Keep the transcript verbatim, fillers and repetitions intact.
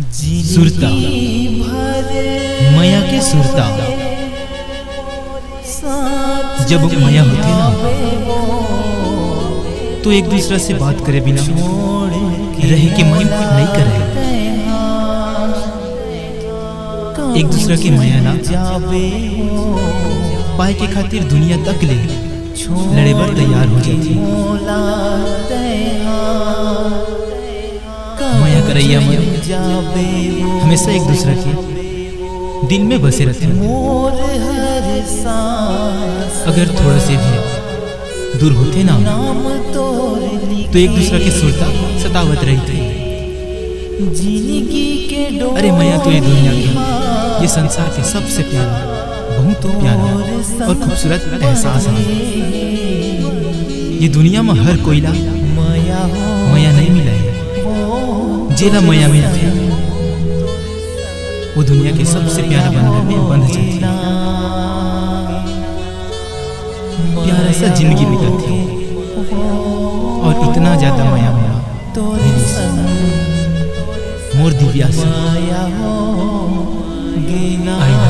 सुरता, मया के सुरता। जब मया होथे ना, तो एक दूसरा से बात करे बिना रहे के मन नइ करे। एक दूसरा के मया ला पाए के खातिर दुनिया तक ले लड़े बर तैयार हो जाथे। मया करइया मन हमेशा एक दूसरा के दिल में बसे रथे। अगर थोड़ा से भी दूर होथे ना, तो एक दूसरा के सुरता सतावत रहिथे। अरे मया तो ये दुनिया के, ये संसार के सबसे प्यारा, बहुत प्यारा और खूबसूरत एहसास है। ये दुनिया में हर कोई ला मया नहीं मिला है। जेला मया मिलथे, वो दुनिया के सबसे प्यारा बंधन में बंध जाथे। प्यारा सा जिंदगी बिताथे और इतना ज्यादा मया मोला मिलिस। मोर दिव्या से I love you।